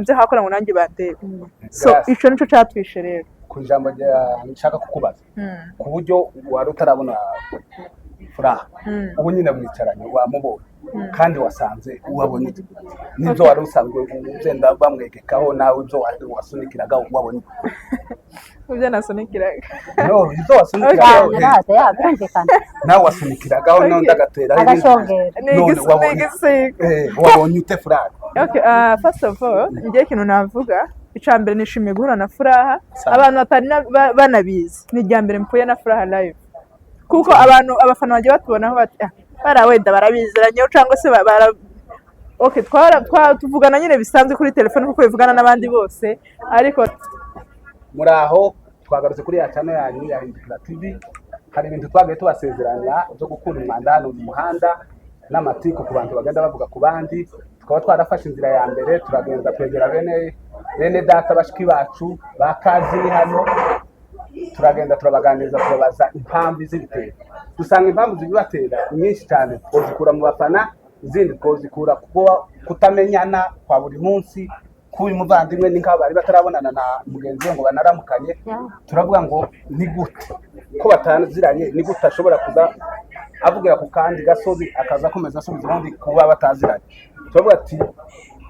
Ibyo hakora ngo nanjye bandebe, so Grace. Ico nico catwishe rero. Ku ijambo rya nshaka kukubaza, ku buryo wari utarabona Furaha, ubu nyine mwicaranye, wamubonye kandi wasanze wabonye n'ibyo wari usanzwe ugenda bamwegekaho, nawe ibyo wasunikiraga wabonye? Ibyo nasunikiraga? No, ibyo wasunikiragaho. Biraza ya birumvikana. Nawe wasunikiragaho n'undi agateraho ibindi. Agashongera. Ni None wabonye igisiga. Wabonye ute Furaha? Okay, first of all, njye ikintu navuga, icya mbere, nishimiye guhura na Furaha. Sawa. Abantu batari banabizi, ni irya mbere mpuye na Furaha live, kuko abantu, abafana bagiye batubonaho bati: "Ah, bariya wenda barabiziranyeho," cyangwa se okay, tuvugana nyine bisanzwe kuri telefone kuko bivugana n'abandi bose, ariko Muri aho twagarutse kuri ya channel yanyu ya Hindukira TV. Hari ibintu twagiye tubasezeranya byo gukura umwanda hano mu muhanda n'amatiku ku bantu bagenda bavuga ku bandi. Tukaba twarafashe inzira ya mbere, turagenda twegera bene data, bashiki bacu ba cousin hano, turagenda turabaganiriza, turabaza impamvu zibitera. Dusanga impamvu zibibatera ni nyinshi cyane: twozikura mu bafana, izindi twozikura kuba kutamenyana kwa buri munsi k'uyu muvandimwe, ni nk'aho bari batarabonana na mugenzi we ngo banaramukanye. Turavuga ngo ni gute ko bataziranye, ni gute ashobora kuza avugira ku kandi gasozi, akaza akomeza asubiza ubundi kuba bataziranye? Turavuga ati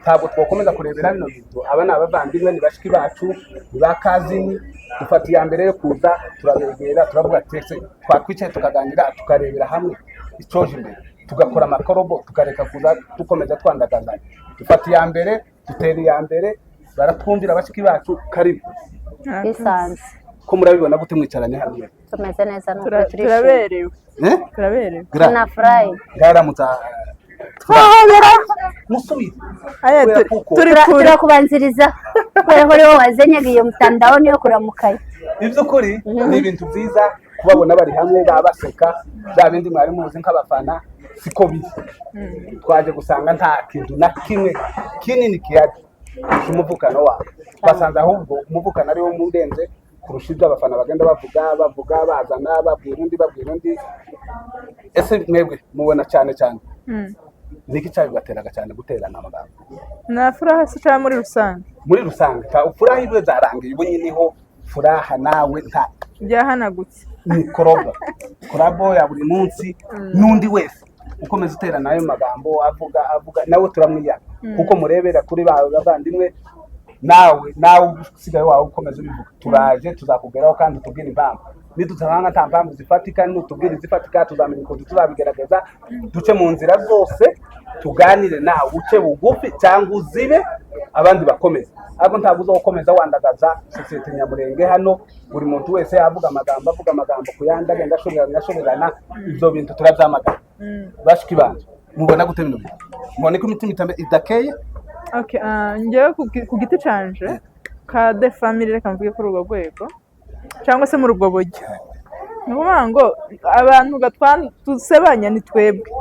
ntabwo twakomeza kurebera bino bintu. Aba ni abavandimwe, ni bashiki bacu, ni ba cousin. Dufata iya mbere yo kuza, turabegera, turavuga ati ese twakwicaye tukaganira, tukarebera hamwe icoje imbere, tugakora amakorobo, tukareka kuza dukomeza twandagazanya? Dufata iya mbere, dutera iya mbere, baratwumvira. Bashiki bacu, karibu. Bisanzwe. Ko murabibona gute mwicaranye hano? Tumeze neza, ni ukuri turishimye. Turaberewe. Eh? Turaberewe. Tunafurahi. Ngaramutsa. Twahobera. Musubire. Aya, Kubera turi kure. Turakubanziriza kubera ko ariwo wazanye iyo mtandao niyo kuramukanya. Iby'ukuri ni ibintu byiza kubabona bari hamwe, baba baseka. Bya bindi mwari muzi nk'abafana siko biri. Twaje gusanga nta kintu na kimwe kinini gihari kurusha umuvukano wabo. Twasanze ahubwo umuvukano ari wo murenze kurusha ibyo abafana bagenda bavuga, bavuga, bazana, babwira undi, babwira undi. Ese mwebwe mubona cyane cyane niki cyabibateraga cyane guterana amagambo? Na Furaha se cyangwa muri rusange? Muri rusange. Furaha ibyo zarangiye, ubu nyine niho Furaha nawe nta Byahanagutse. Ni korobo korabo ya buri munsi, n'undi wese ukomeza uterana ayo magambo, avuga, avuga, nawe turamwiyana, kuko murebera kuri ba bavandimwe. Nawe usigaye wawe ukomeza ubivuga, turaje tuzakugeraho kandi utubwire impamvu. Nidusanga nta mpamvu zifatika, nutubwira izifatika, tuzamenya ukuntu tuzabigerageza, duce mu nzira zose, tuganire nawe, uce bugufi cyangwa uzibe, abandi bakomeze. Ariko ntabwo uzokomeza wandagaza sosiyete nyamurenge hano, buri muntu wese avuga amagambo, avuga amagambo ku yandi, agenda ashorerana, ashorerana. Ibyo bintu turabyamagana. Bashiki banje, mubona gute bino bintu? Mubona ko imitima idakeye? Okay, njyewe ku giti canje ka de family, reka mvuge kuri urwo rwego cyangwa se muri ubwo buryo, ni ukuvuga ngo abantu dusebanya ni twebwe.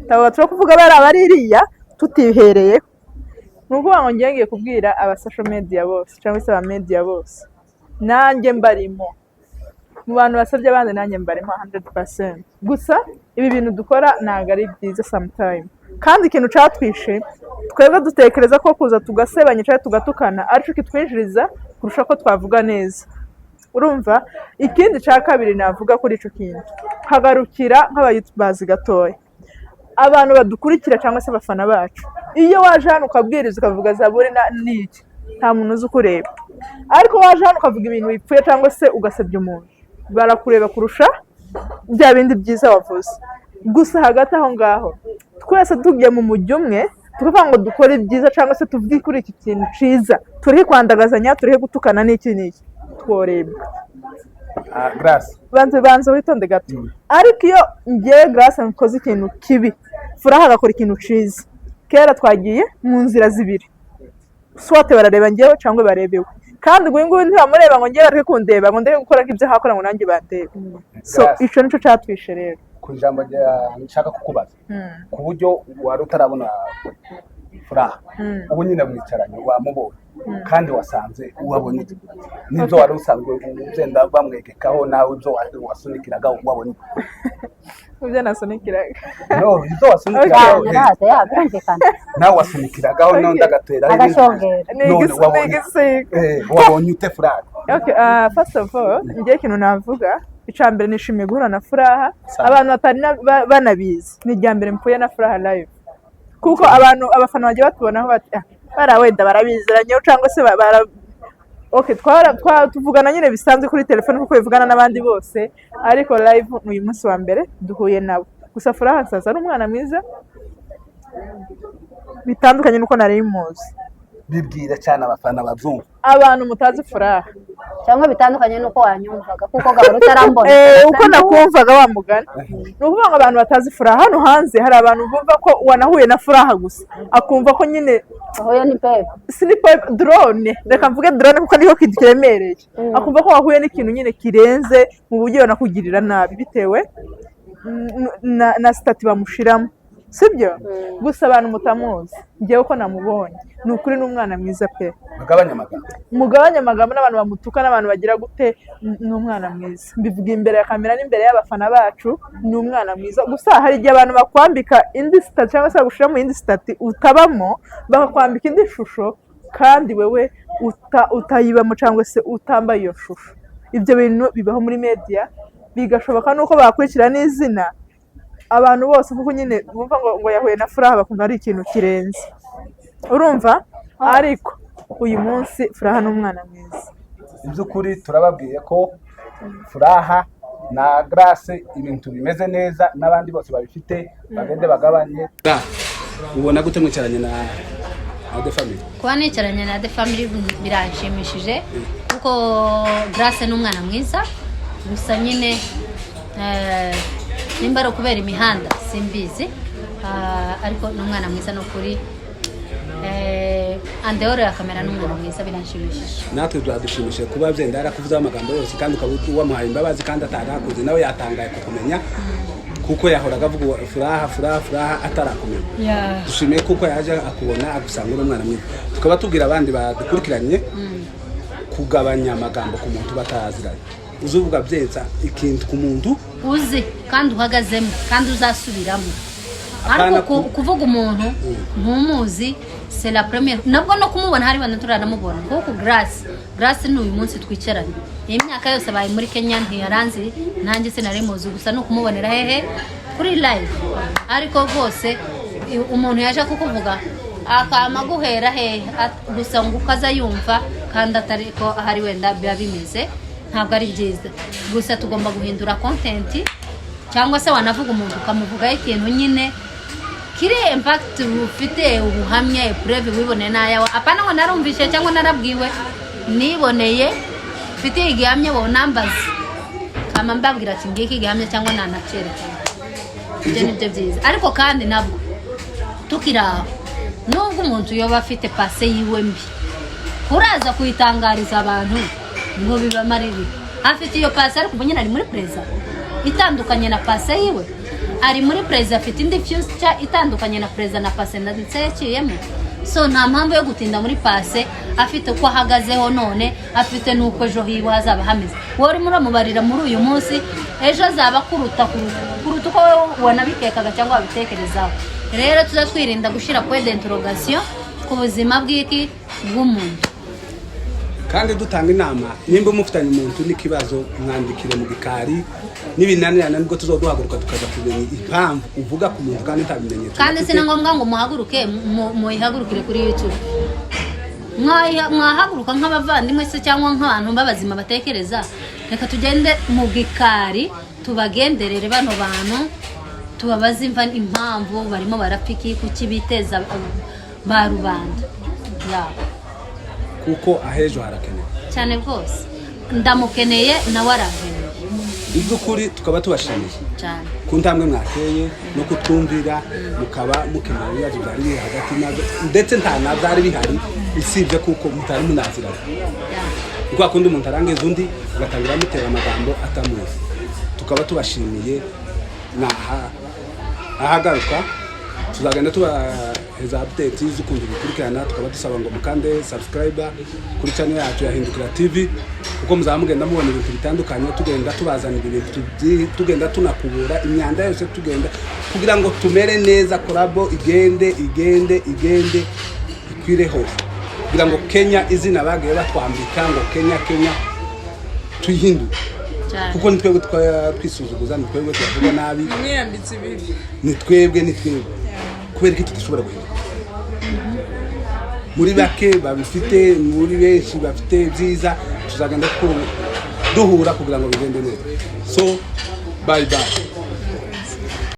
Ntabwo turi kuvuga bari abaririya tutihereyeho. Ni ukuvuga ngo ngiye ngiye kubwira aba social media bose cyangwa se aba media bose, nanjye mbarimo mu bantu basabye abandi, nanjye mbarimo 100%. Gusa ibi bintu dukora ntabwo ari byiza sometime. Kandi ikintu catwishe, twebwe dutekereza ko kuza tugasebanya cyangwa tugatukana aricyo kitwinjiriza kurusha ko twavuga neza, urumva? Ikindi cya kabiri navuga kuri ico kintu, hagarukira nk'abayutubazi gatoya, abantu badukurikira cyangwa se abafana bacu. Iyo waje hano ukabwiriza, ukavuga zaburi n'iki, nta muntu uzi ukureba. Ariko waje hano ukavuga ibintu bipfuye cyangwa se ugasebya umuntu, barakureba kurusha bya bindi byiza wavuze. Gusa hagati aho ngaho, twese tugiye mu mujyi umwe, tukavuga ngo dukore ibyiza cyangwa se tuvuge kuri iki kintu cyiza, turihe kwandagazanya, turihe gutukana n'iki n'iki, tworebwa. Ah, Grace. Banza, banza witonde gato. Ariko iyo ngewe Grace nkoze ikintu kibi, Furaha agakora ikintu ciza, kera twagiye mu nzira zibiri: soit barareba ngewe cyangwa barebewe. Kandi uyu nguyu ntibamureba ngo ngewe bareke kundeba, ngo ndeke gukora nk'ibyo hakora ngo nanjye bandebe. So Grace. ico nico catwishe rero. Ku ijambo rya nshaka kukubaza, ku buryo wari utarabona Furaha, ubu nyine mwicaranye, wamubonye kandi wasanze wabonye ute? N'ibyo wari usanzwe ugenda bamwegekaho, nawe ibyo wasunikiraga wabonye ute? Ibyo nasunikiraga? No, ibyo wasunikiragaho. Naraza yabyumvikana. Nawe wasunikiragaho n'undi agateraho ibindi. Agashongera. Ni None wabonye ni igisiga. Wabonye ute, Furaha? Okay, first of all, njye ikintu navuga, icya mbere nishimiye guhura na Furaha. Sawa. Abantu batari banabizi, ni irya mbere mpuye na Furaha live, kuko abantu, abafana bagiye batubonaho bati: "Ah, bariya wenda barabiziranyeho," cyangwa se okay, tuvugana nyine bisanzwe kuri telefone kuko bivugana n'abandi bose, ariko live ni uyu munsi wa mbere duhuye nabo. Gusa Furaha nsaza ari umwana mwiza bitandukanye n'uko nari muzi. Bibwire cyane abafana babyumva. Abantu mutazi Furaha, Cyangwa bitandukanye n'uko wanyumvaga, kuko gahora utarambona. Uko nakumvaga wa mugani, ni ukuvuga ngo abantu batazi Furaha, hano hanze hari abantu bumva ko wanahuye na Furaha gusa akumva ko nyine Wahuye ni pepe. Sinipo drone, reka mvuge drone kuko niho kintu kiremereye, akumva ko wahuye n'ikintu nyine kirenze mu buryo banakugirira nabi bitewe na statut bamushiramo, sibyo? Gusa abantu mutamuzi, njyewe uko namubonye, ni ukuri ni umwana mwiza pe. Bagabanya amagambo. Mugabanye amagambo n'abantu bamutuka n'abantu bagira gute. Ni umwana mwiza, mbivuga imbere ya kamera n'imbere y'abafana bacu, ni umwana mwiza. Gusa hari igihe abantu bakwambika indi statut cyangwa se bagushyira mu yindi statut utabamo, bakakwambika indi shusho kandi wewe utayibamo cyangwa se utambaye iyo shusho. Ibyo bintu bibaho muri media, bigashoboka nuko bakurikira n'izina abantu bose, kuko nyine bumva ngo yahuye na Furaha bakumva ari ikintu kirenze, urumva? Ariko uyu munsi Furaha ni umwana mwiza. Iby'ukuri turababwiye ko Furaha na Grace ibintu bimeze neza, n'abandi bose babifite bagende bagabanye. Ubona gute mwicaranye na The Family? Kuba nicaranye na The Family biranshimishije, kuko Grace ni umwana mwiza. Gusa nyine nimba ari ukubera imihanda simbizi. Ariko ni umwana mwiza ni ukuri. En dehors ya kamera ni umwana mwiza, biranshimishije. Natwe byadushimishije kuba byenda yarakuvuzeho amagambo yose kandi ukaba wamuhaye imbabazi kandi atarakuze, nawe yatangaye kukumenya kuko yahoraga avuga uwo Furaha, Furaha, Furaha atarakumenya. Dushimiye kuko yaje akubona, agusanga uri umwana mwiza. Tukaba tubwira abandi badukurikiranye kugabanya amagambo ku muntu bataziranye. Uzuvuga byensa ikintu ku muntu uzi kandi uhagazemo kandi uzasubiramo. Apana. Ariko kuvuga umuntu ntumuzi, c'est la première, nabwo no kumubona hari bantu turanamubona, kuko Grace ni uyu munsi twicaranye. Iyi myaka yose abaye muri Kenya ntiyaranzi, nanjye sinari muzi, gusa ni ukumubonera hehe? Kuri live. Ariko rwose umuntu yaje kukuvuga akama guhera hehe, gusa ngo ukaza yumva kandi atari ko ahari wenda biba bimeze, ntabwo ari byiza. Gusa tugomba guhindura content, cyangwa se wanavuga umuntu ukamuvugaho ikintu nyine kiri impact, ufite ubuhamya, preuve, wiboneye n'ayawe, apana ngo narumvishe cyangwa narabwiwe, niboneye, mfite igihamya. Wowe nambaza kama mbabwira ati ngiki igihamya cyangwa nanacerekana, ibyo ni byo byiza. Ariko kandi nabwo tukiri aho, nubwo umuntu yoba afite passé yiwe mbi, uraza kuyitangariza abantu ngo bibamare ibi? Afite iyo passé, ariko ubu nyine ari muri présent itandukanye na passé yiwe. Ari muri présent, afite indi future itandukanye na présent na passé ndetse yaciyemo. So nta mpamvu yo gutinda muri passé, afite uko ahagazeho none, afite n'uko ejo hiwe hazaba hameze. Wowe urimo uramubarira muri uyu munsi, ejo azaba kuruta kuruta uko wowe wanabikekaga cyangwa wabitekerezaho. Rero tuza twirinda gushyira point d'interrogation ku buzima bw'iki bw'umuntu. Kandi dutanga inama, nimba mufitanye umuntu n'ikibazo, mwandikire mu gikari. N'ibinanirana nibwo tuzoduhaguruka tukaza kumenya impamvu uvuga ku muntu kandi nta bimenyetso Kandi si ufite. na ngombwa ngo muhaguruke muyihagurukire kuri YouTube. Mwahaguruka nk'abavandimwe se cyangwa nk'abantu b'abazima batekereza, reka tugende mu gikari, tubagenderere bano bantu, tubabaze imva impamvu barimo barapfa iki, kuki biteza ba rubanda yabo. Kuko ahejo harakenewe. Cyane rwose, ndamukeneye nawe arankeneye. Iby'ukuri tukaba tubashimiye Cyane. ku ntambwe mwateye no kutwumvira, mukaba mukemura ibibazo byari biri hagati nabyo, ndetse nta na byari bihari usibye kuko mutari munaziranye. Ni kwa kundi umuntu arangiza undi agatangira amutera amagambo atamuzi. Tukaba tubashimiye. Naha ahagaruka tuzagenda tuba. Tubahereza update z'ukuntu bikurikirana. Tukaba dusaba ngo mukande subscribe kuri channel yacu ya Hindukira TV, kuko muzaba mugenda mubona ibintu bitandukanye, tugenda tubazanira ibintu tugenda tunakubura imyanda yose, tugenda kugira ngo tumere neza, collabo igende, igende, igende, ikwire hose, kugira ngo Kenya, izina bagiye batwambika ngo Kenya, Kenya, tuyihindure. Cyane. Kuko ni twebwe twisuzuguza, ni twebwe tubavuga nabi. Mwiyambitse ibibi. Ni twebwe, ni twebwe. Kubera ko tudashobora guhinduka muri bake babifite, muri benshi bafite ibyiza, tuzagenda duhura kugira ngo bigende neza. So bye bye.